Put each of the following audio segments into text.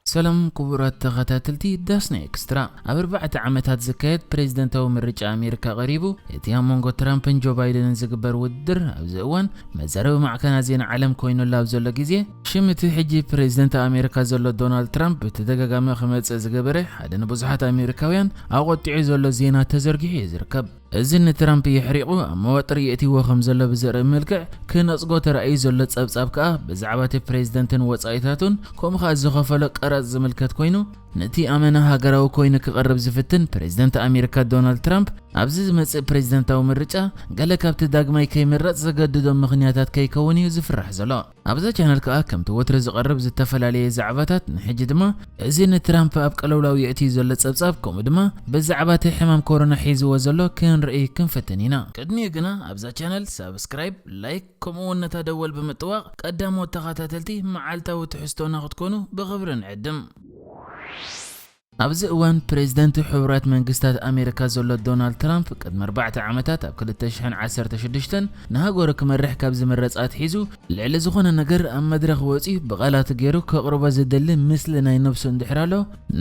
ሰላም ክቡራት ተኸታተልቲ ዳስና ኤክስትራ። ኣብ ኣርባዕተ ዓመታት ዝካየድ ፕሬዝደንታዊ ምርጫ ኣሜሪካ ቀሪቡ። እቲ ኣብ መንጎ ትራምፕን ጆ ባይደንን ዝግበር ውድድር ኣብዚ እዋን መዛረቢ ማዕከናት ዜና ዓለም ኮይኑሉ ኣብ ዘሎ ግዜ፣ ሽም እቲ ሕጂ ፕሬዝደንት ኣሜሪካ ዘሎ ዶናልድ ትራምፕ ብተደጋጋሚ ክመጽእ ዝገበረ ሓደ ንብዙሓት ኣሜሪካውያን ኣቖጢዑ ዘሎ ዜና ተዘርጊሑ እዩ ዝርከብ። እዚ ንትራምፕ የሕሪቑ ኣብ መዋጥር የእትይዎ ከም ዘሎ ብዘርኢ መልክዕ ክነጽጎ ተራእዩ ዘሎ ጸብጻብ ከኣ ብዛዕባ እቲ ፕሬዝደንትን ወጻኢታቱን ከምኡ ከኣ ዝኸፈሎ ቀረጽ ዝምልከት ኮይኑ፣ ነቲ ኣመና ሃገራዊ ኮይኑ ክቐርብ ዝፍትን ፕሬዝደንት ኣሜሪካ ዶናልድ ትራምፕ ኣብዚ ዝመጽእ ፕሬዝደንታዊ ምርጫ ገለ ካብቲ ዳግማይ ከይምረጽ ዘገድዶ ምኽንያታት ከይከውን እዩ ዝፍራሕ ዘሎ። ኣብዛ ቻነል ከኣ ከምቲ ወትሩ ዝቐርብ ዝተፈላለየ ዛዕባታት፣ ንሕጂ ድማ እዚ ንትራምፕ ኣብ ቀለውላው የእትዩ ዘሎ ጸብጻብ ከምኡ ድማ ብዛዕባ እቲ ሕማም ኮሮና ሒዝዎ ዘሎ ክንርኢ ክንፍትን ኢና። ቅድሚኡ ግና ኣብዛ ቻነል ሳብስክራይብ፣ ላይክ ከምኡ እውን ነታ ደወል ብምጥዋቕ ቀዳሞት ተኸታተልቲ መዓልታዊ ትሕዝቶና ክትኮኑ ብኽብሪ ንዕድም። ኣብዚ እዋን ፕሬዝደንት ሕቡራት መንግስታት ኣሜሪካ ዘሎ ዶናልድ ትራምፕ ቅድሚ ኣርባዕተ ዓመታት ኣብ ክልተ ሽሕን ዓሰርተ ሽዱሽተን ንሃገሩ ክመርሕ ካብ ዝምረጽ ኣትሒዙ ልዕሊ ዝኾነ ነገር ኣብ መድረኽ ወጺኡ ብቓላት ገይሩ ከቕርቦ ዝደሊ ምስሊ ናይ ነብሱ እንድሕር ኣሎ፣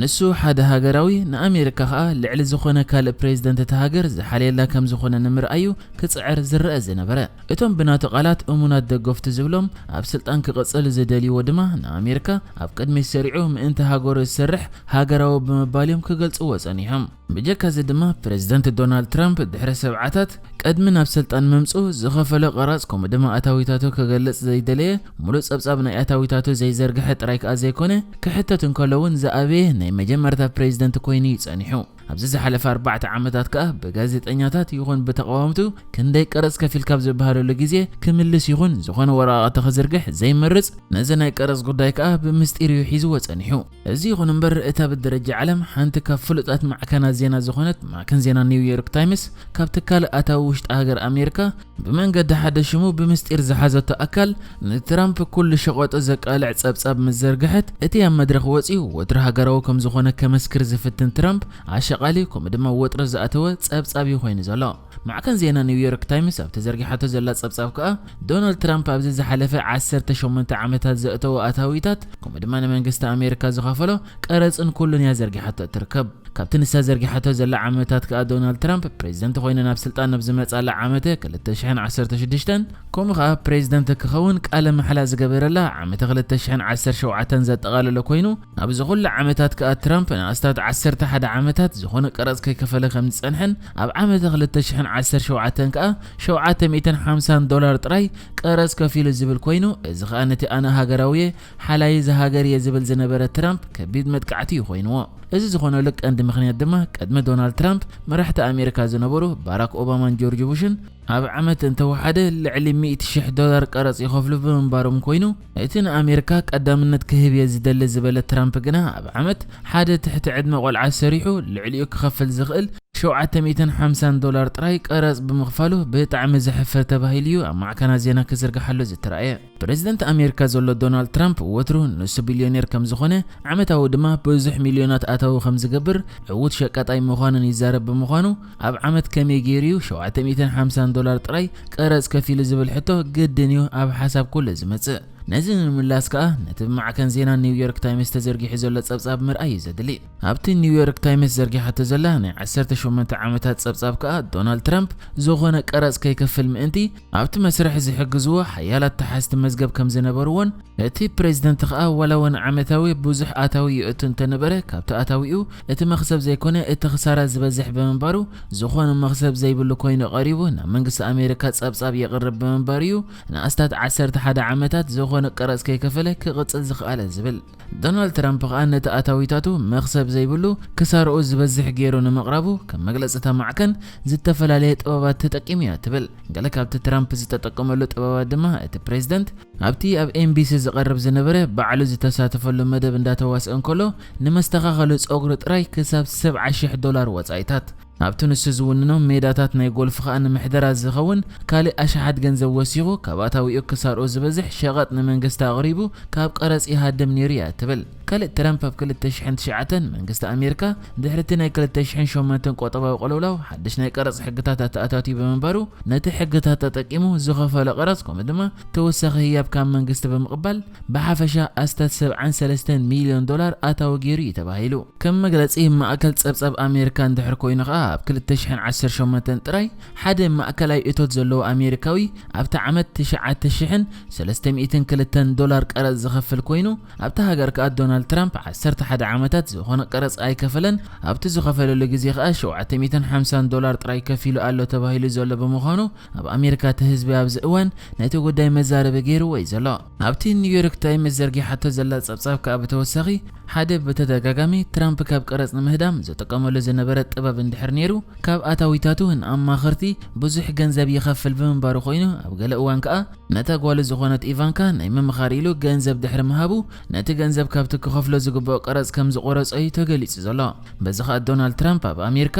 ንሱ ሓደ ሃገራዊ፣ ንኣሜሪካ ከኣ ልዕሊ ዝኾነ ካልእ ፕሬዝደንት እቲ ሃገር ዝሓልየላ ከም ዝኾነ ንምርኣዩ ክጽዕር ዝረአ ዝነበረ። እቶም ብናቱ ቃላት እሙናት ደገፍቱ ዝብሎም ኣብ ስልጣን ክቕጽል ዝደልይዎ ድማ ንኣሜሪካ ኣብ ቅድሚት ሰሪዑ ምእንቲ ሃገሩ ዝሰርሕ ሃገራዊ ብምባል እዮም ክገልጽዎ ጸኒሖም። ብጀካ እዚ ድማ ፕሬዝደንት ዶናልድ ትራምፕ ድሕሪ ሰብዓታት ቅድሚ ናብ ስልጣን ምምጽኡ ዝኸፈሎ ቀረጽ ከምኡ ድማ ኣታዊታቱ ክገልጽ ዘይደለየ፣ ሙሉእ ጸብጻብ ናይ ኣታዊታቱ ዘይዘርግሐ ጥራይ ከኣ ዘይኮነ ክሕተት እንከሎ እውን ዝኣበየ ናይ መጀመርታ ፕሬዝደንት ኮይኑ እዩ ጸኒሑ። ኣብዚ ዝሓለፈ ኣርባዕተ ዓመታት ከኣ ብጋዜጠኛታት ይኹን ብተቓወምቱ ክንደይ ቀረጽ ከፊል ካብ ዝበሃለሉ ግዜ ክምልስ ይኹን ዝኾነ ወረቓቕቲ ክዝርግሕ ዘይመርጽ፣ ነዚ ናይ ቀረጽ ጉዳይ ከኣ ብምስጢር እዩ ሒዝዎ ጸኒሑ። እዚ ይኹን እምበር እታ ብደረጃ ዓለም ሓንቲ ካብ ፍሉጣት ማዕከናት ዜና ዝኾነት ማዕከን ዜና ኒውዮርክ ታይምስ ካብ ትካል ኣታዊ ውሽጢ ሃገር ኣሜሪካ ብመንገዲ ሓደ ሽሙ ብምስጢር ዝሓዘቶ ኣካል ንትራምፕ ኩሉ ሸቐጦ ዘቃልዕ ጸብጻብ ምስ ዘርግሐት፣ እቲ ኣብ መድረኽ ወጺኡ ወትሩ ሃገራዊ ከም ዝኾነ ከመስክር ዝፍትን ትራምፕ ኣሸቓሊ ከምኡ ድማ ወጥሪ ዝኣተወ ጸብጻብ እዩ ኮይኑ ዘሎ። ማዕከን ዜና ኒውዮርክ ታይምስ ኣብቲ ዘርጊሓቶ ዘላ ጸብጻብ ከኣ ዶናልድ ትራምፕ ኣብዚ ዝሓለፈ ዓሰርተ ሸሞንተ ዓመታት ዘእተዎ ኣታዊታት ከምኡ ድማ ንመንግስቲ ኣሜሪካ ዝኸፈሎ ቀረጽን ኩሉን እያ ዘርጊሓቶ እትርከብ። ካብቲ ንሳ ዘርጊሓቶ ዘላ ዓመታት ከኣ ዶናልድ ትራምፕ ፕሬዝደንት ኮይኑ ናብ ስልጣን ኣብ ዝመጻላ ዓመተ ክልተ ሽሕን ዓሰርተ ሽዱሽተን ከምኡ ከኣ ፕሬዝደንት ክኸውን ቃለ መሓላ ዝገበረላ ዓመተ ክልተ ሽሕን ዓሰርተ ሸውዓተን ዘጠቓለለ ኮይኑ፣ ኣብዚ ኩሉ ዓመታት ከኣ ትራምፕ ንኣስታት ዓሰርተ ሓደ ዓመታት ዝኾነ ቀረጽ ከይከፈለ ከም ዝጸንሐን ኣብ ዓመተ ክልተ ሽሕን ዓሰርተ ሸውዓተን ከኣ ሸውዓተ ሚእትን ሓምሳን ዶላር ጥራይ ቀረጽ ከፊሉ ዝብል ኮይኑ፣ እዚ ከኣ ነቲ ኣነ ሃገራዊ እየ፣ ሓላይ እዚ ሃገር እየ ዝብል ዝነበረ ትራምፕ ከቢድ መጥቃዕቲ እዩ ኮይንዎ። እዚ ዝኾነሉ ቀንዲ ምኽንያት ድማ ቅድሚ ዶናልድ ትራምፕ መራሕቲ ኣሜሪካ ዝነበሩ ባራክ ኦባማን ጆርጅ ቡሽን ኣብ ዓመት እንተወሓደ ልዕሊ ሚእቲ ሽሕ ዶላር ቀረጽ ይኸፍሉ ብምንባሮም ኮይኑ፣ እቲ ንኣሜሪካ ቀዳምነት ክህብ እየ ዝደሊ ዝበለ ትራምፕ ግና ኣብ ዓመት ሓደ ትሕቲ ዕድመ ቆልዓ ሰሪሑ ልዕሊኡ ክኸፍል ዝኽእል ሸውዓተ ሚእትን ሓምሳን ዶላር ጥራይ ቀረጽ ብምኽፋሉ ብጣዕሚ ዘሕፍር ተባሂሉ እዩ ኣብ ማዕከናት ዜና ክዝርግሓሉ ዝተራእየ። ፕሬዝደንት ኣሜሪካ ዘሎ ዶናልድ ትራምፕ ወትሩ ንሱ ቢልዮኔር ከም ዝኾነ፣ ዓመታዊ ድማ ብዙሕ ሚልዮናት ኣታዊ ከም ዝገብር፣ ዕዉት ሸቃጣይ ምዃኑን ይዛረብ ብምዃኑ፣ ኣብ ዓመት ከመይ ገይሩ እዩ ሸውዓተ ሚእትን ሓምሳን ዶላር ጥራይ ቀረጽ ከፊሉ ዝብል ሕቶ ግድን እዩ ኣብ ሓሳብ ኩሉ ዝመጽእ። ነዚ ንምምላስ ከኣ ነቲ ብማዕከን ዜና ኒውዮርክ ታይምስ ተዘርጊሑ ዘሎ ጸብጻብ ምርኣይ እዩ ዘድሊ። ኣብቲ ኒውዮርክ ታይምስ ዘርጊሓቶ ዘላ ናይ ዓሰርተ ሸሞንተ ዓመታት ጸብጻብ ከኣ ዶናልድ ትራምፕ ዝኾነ ቀረጽ ከይከፍል ምእንቲ ኣብቲ መስርሕ ዝሕግዝዎ ሓያላት ተሓዝቲ መዝገብ ከም ዝነበርዎን እቲ ፕሬዝደንት ከኣ ዋላ እውን ዓመታዊ ብዙሕ ኣታዊ ይእቱ እንተነበረ ካብቲ ኣታዊኡ እቲ መኽሰብ ዘይኮነ እቲ ክሳራ ዝበዝሕ ብምንባሩ ዝኾነ መኽሰብ ዘይብሉ ኮይኑ ቀሪቡ ናብ መንግስቲ ኣሜሪካ ጸብጻብ የቕርብ ብምንባሩ እዩ ንኣስታት ዓሰርተ ሓደ ዓመታት ዝኾነ ቀረጽ ከይከፈለ ክቕጽል ዝኸኣለ ዝብል። ዶናልድ ትራምፕ ከኣ ነቲ ኣታዊታቱ መኽሰብ ዘይብሉ ክሳርኡ ዝበዝሕ ገይሩ ንምቕራቡ ከም መግለጺ እታ ማዕከን ዝተፈላለየ ጥበባት ተጠቂሙ እያ ትብል። ገለ ካብቲ ትራምፕ ዝተጠቀመሉ ጥበባት ድማ እቲ ፕሬዝደንት ኣብቲ ኣብ ኤንቢሲ ዝቐርብ ዝነበረ ባዕሉ ዝተሳተፈሉ መደብ እንዳተዋስአ እንከሎ ንመስተኻኸሊ ጸጉሪ ጥራይ ክሳብ ሰብዓ ሽሕ ዶላር ወጻኢታት ኣብቲ ንሱ ዝውንኖም ሜዳታት ናይ ጎልፍ ከኣ ንምሕደራ ዝኸውን ካልእ ኣሽሓት ገንዘብ ወሲኹ፣ ካብ ኣታዊኡ ክሳርኡ ዝበዝሕ ሸቐጥ ንመንግስቲ ኣቕሪቡ ካብ ቀረጽ ይሃድም ነይሩ እያ ትብል። ካልእ ትራምፕ ኣብ ክልተ ሽሕን ትሽዓተን መንግስቲ ኣሜሪካ ድሕሪ እቲ ናይ ክልተ ሽሕን ሸሞንተን ቆጠባዊ ቅልውላው ሓድሽ ናይ ቀረጽ ሕግታት ኣተኣታትዩ ብምንባሩ፣ ነቲ ሕግታት ተጠቂሙ ዝኸፈሎ ቀረጽ ከምኡ ድማ ተወሳኺ ህያብ ካብ መንግስቲ ብምቕባል ብሓፈሻ ኣስታት ሰብዓን ሰለስተን ሚልዮን ዶላር ኣታዊ ገይሩ እዩ ተባሂሉ። ከም መግለጺ ማእከል ጸብጻብ ኣሜሪካ እንድሕር ኮይኑ ከኣ ኣብ ክልተ ሽሕን ዓሰርተ ሸሞንተን ጥራይ ሓደ ማእከላይ እቶት ዘለዎ ኣሜሪካዊ ኣብቲ ዓመት ትሽዓተ ሽሕን ሰለስተ ሚእትን ክልተን ዶላር ቀረጽ ዝኸፍል ኮይኑ ኣብታ ሃገር ከኣ ዶናልድ ትራምፕ ዓሰርተ ሓደ ዓመታት ዝኾነ ቀረጽ ኣይከፈለን። ኣብቲ ዝኸፈለሉ ግዜ ከኣ ሸውዓተ ሚእትን ሓምሳን ዶላር ጥራይ ከፊሉ ኣሎ ተባሂሉ ዘሎ ብምዃኑ ኣብ ኣሜሪካ እቲ ህዝቢ ኣብዚ እዋን ነቲ ጉዳይ መዛረቢ ገይርዎ እዩ ዘሎ። ኣብቲ ኒውዮርክ ታይምስ ዘርጊሓቶ ዘላ ጸብጻብ ከኣ ብተወሳኺ ሓደ ብተደጋጋሚ ትራምፕ ካብ ቀረጽ ንምህዳም ዝጥቀመሉ ዝነበረ ጥበብ እንድሕር ነይሩ ካብ ኣታዊታቱ ንኣማኸርቲ ብዙሕ ገንዘብ ይኸፍል ብምንባሩ ኮይኑ ኣብ ገለ እዋን ከኣ ነታ ጓሉ ዝኾነት ኢቫንካ ናይ ምምኻር ኢሉ ገንዘብ ድሕሪ ምሃቡ ነቲ ገንዘብ ካብቲ ክኸፍሎ ዝግብኦ ቀረጽ ከም ዝቆረጾ እዩ ተገሊጹ ዘሎ። በዚ ከኣ ዶናልድ ትራምፕ ኣብ ኣሜሪካ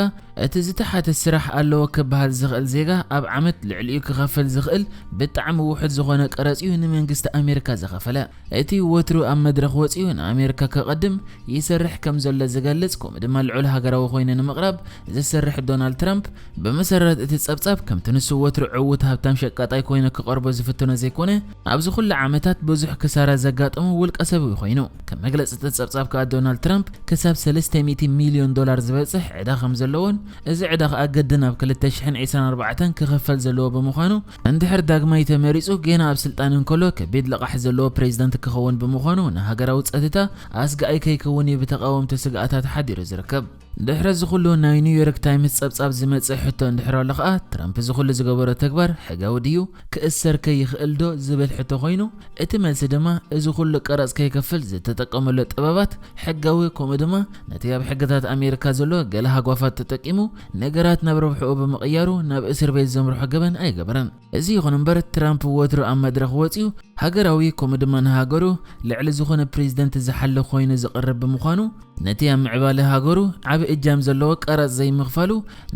እቲ ዝተሓተ ስራሕ ኣለዎ ክበሃል ዝኽእል ዜጋ ኣብ ዓመት ልዕሊኡ ክኸፍል ዝኽእል ብጣዕሚ ውሑድ ዝኾነ ቀረጽ እዩ ንመንግስቲ ኣሜሪካ ዝኸፈለ። እቲ ወትሩ ኣብ መድረኽ ወጺኡ ንኣሜሪካ ከቐድም ይሰርሕ ከም ዘሎ ዝገልጽ ከምኡ ድማ ልዑል ሃገራዊ ኮይኑ ንምቕራብ ዝሰርሕ ዶናልድ ትራምፕ ብመሰረት እቲ ጸብጻብ ከምቲ ንሱ ወትሩ ዕዉት ሃብታም ሸቃጣይ ኮይኑ ክቐርቦ ዝፍትኖ ዘይኮነ ኣብዚ ኩሉ ዓመታት ብዙሕ ክሳራ ዘጋጠሙ ውልቀ ሰብ እዩ ኮይኑ። ከም መግለጺ እቲ ጸብጻብ ከኣ ዶናልድ ትራምፕ ክሳብ ሰለስተ ሚእቲ ሚልዮን ዶላር ዝበጽሕ ዕዳ ከም ዘለዎን እዚ ዕዳ ከኣ ግድን ኣብ ክልተ ሽሕን ዕስራን ኣርባዕተን ክኸፈል ዘለዎ ብምዃኑ እንድሕር ዳግማይ ተመሪጹ ጌና ኣብ ስልጣን እንከሎ ከቢድ ልቓሕ ዘለዎ ፕሬዝዳንት ክኸውን ብምዃኑ ንሃገራዊ ጸጥታ ኣስጋኢ ከይከውን እዩ ብተቓወምቲ ስግኣታት ሓዲሩ ዝርከብ። ድሕሪ እዚ ኩሉ ናይ ኒውዮርክ ታይምስ ጸብጻብ ዝመጽእ ሕቶ እንድሕር ኣሎ ከኣ ትራምፕ እዚ ኩሉ ዝገበሮ ተግባር ሕጋዊ ድዩ? ክእሰር ከ ይኽእል ዶ? ዝብል ሕቶ ኮይኑ እቲ መልሲ ድማ እዚ ኩሉ ቀረጽ ከይከፍል ዝተጠቀመሉ ጥበባት ሕጋዊ ከምኡ ድማ ነቲ ኣብ ሕግታት ኣሜሪካ ዘሎ ገለ ሃጓፋት ተጠቂሙ ነገራት ናብ ረብሕኡ ብምቕያሩ ናብ እስር ቤት ዘምርሖ ገበን ኣይገበረን። እዚ ይኹን እምበር ትራምፕ ወትሩ ኣብ መድረኽ ወጺኡ ሃገራዊ ከምኡ ድማ ንሃገሩ ልዕሊ ዝኾነ ፕሬዝደንት ዝሓሊ ኮይኑ ዝቐርብ ብምዃኑ ነቲ ኣብ ምዕባለ ሃገሩ ዓቢ እጃም ዘለዎ ቀረጽ ዘይምኽፋሉ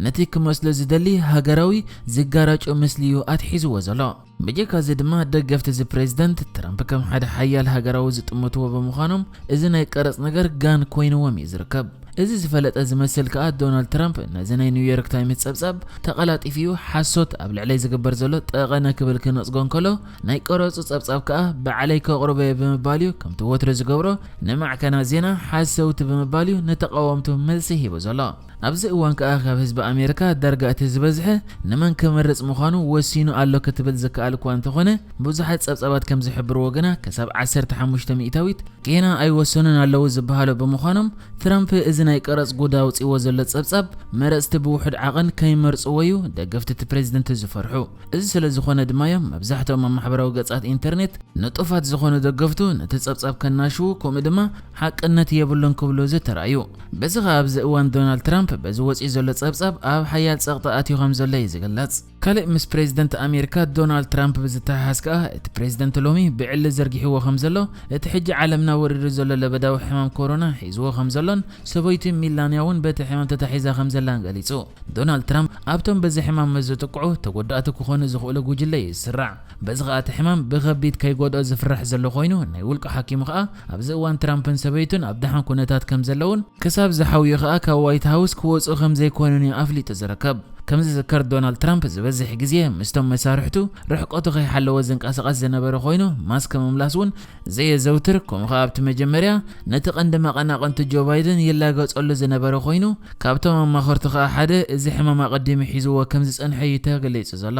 ነቲ ክመስሎ ዝደሊ ሃገራዊ ዝጋራጮ ምስሊ'ዩ ኣትሒዝዎ ዘሎ። ብጀካ እዚ ድማ ደገፍቲ እዚ ፕሬዝደንት ትራምፕ ከም ሓደ ሓያል ሃገራዊ ዝጥምትዎ ብምዃኖም እዚ ናይ ቀረጽ ነገር ጋን ኮይንዎም እዩ ዝርከብ። እዚ ዝፈለጠ ዝመስል ከኣ ዶናልድ ትራምፕ ነዚ ናይ ኒውዮርክ ታይምስ ጸብጻብ ተቐላጢፉ ሓሶት ኣብ ልዕለይ ዝግበር ዘሎ ጠቐነ ክብል ክነጽጎ እንከሎ ናይ ቀረጹ ጸብጻብ ከኣ ባዕለይ ከቕርቦ እየ ብምባል እዩ ከምቲ ወትሩ ዝገብሮ ንማዕከናት ዜና ሓሰውቲ ብምባል እዩ ንተቓወምቱ መልሲ ሂቡ ዘሎ። ኣብዚ እዋን ከኣ ካብ ህዝቢ ኣሜሪካ ዳርጋ እቲ ዝበዝሐ ንመን ክመርጽ ምዃኑ ወሲኑ ኣሎ ክትብል ዝከኣል እኳ እንተኾነ ብዙሓት ጸብጻባት ከም ዝሕብርዎ ግና ክሳብ ዓሰርተ ሓሙሽተ ሚእታዊት ጌና ኣይወሰኑን ኣለዉ ዝበሃሉ ብምዃኖም ትራምፕ እዚ ናይ ቀረጽ ጉድ ኣውጺዎ ዘሎ ጸብጻብ መረጽቲ ብውሑድ ዓቐን ከይመርጽዎ እዩ ደገፍቲ እቲ ፕሬዝደንት ዝፈርሑ። እዚ ስለ ዝኾነ ድማ እዮም መብዛሕትኦም ኣብ ማሕበራዊ ገጻት ኢንተርኔት ንጡፋት ዝኾኑ ደገፍቱ ነቲ ጸብጻብ ከናሽዉ ከምኡ ድማ ሓቅነት የብሉን ክብሉ ዝተራእዩ። በዚ ከኣ ኣብዚ እዋን ዶናልድ ትራምፕ በዚ ወጺኡ ዘሎ ጸብጻብ ኣብ ሓያል ጸቕጢ ኣትዩ ከም ዘሎ እዩ ዝግለጽ። ካልእ ምስ ፕሬዝደንት ኣሜሪካ ዶናልድ ትራምፕ ብዝተሓሓዝ ከኣ እቲ ፕሬዝደንት ሎሚ ብዕሊ ዘርጊሕዎ ከም ዘሎ እቲ ሕጂ ዓለምና ወሪዱ ዘሎ ለበዳዊ ሕማም ኮሮና ሒዝዎ ከም ዘሎን ሰበይቱ ሚላንያ እውን በቲ ሕማም ተታሒዛ ከም ዘላን ገሊጹ። ዶናልድ ትራምፕ ኣብቶም በዚ ሕማም ምስ ዝጥቅዑ ተጎዳእቲ ክኾኑ ዝኽእሉ ጉጅለ እዩ ዝስራዕ። በዚ ከኣ እቲ ሕማም ብኸቢድ ከይጎድኦ ዝፍራሕ ዘሎ ኮይኑ ናይ ውልቂ ሓኪሙ ከኣ ኣብዚ እዋን ትራምፕን ሰበይቱን ኣብ ደሓን ኩነታት ከም ዘለውን ክሳብ ዝሓውዩ ከኣ ካብ ዋይት ሃውስ ክወጹ ከም ዘይኮኑን እዩ ኣፍሊጡ ዝርከብ። ከም ዝዝከር ዶናልድ ትራምፕ ዝበዝሕ ግዜ ምስቶም መሳርሕቱ ርሕቀቱ ከይሓለወ ዝንቀሳቐስ ዝነበረ ኮይኑ ማስክ ምምላስ እውን ዘየዘውትር ከምኡ ከኣ ኣብቲ መጀመርያ ነቲ ቀንዲ መቐናቕንቲ ጆ ባይደን ይላገጸሉ ዝነበረ ኮይኑ ካብቶም ኣማኸርቱ ከኣ ሓደ እዚ ሕማም ኣቐዲሙ ሒዝዎ ከም ዝጸንሐ እዩ ተገሊጹ ዘሎ።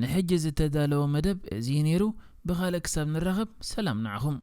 ንሕጂ ዝተዳለወ መደብ እዚ እዩ ነይሩ። ብኻልእ ክሳብ ንራኸብ ሰላም ንዓኹም።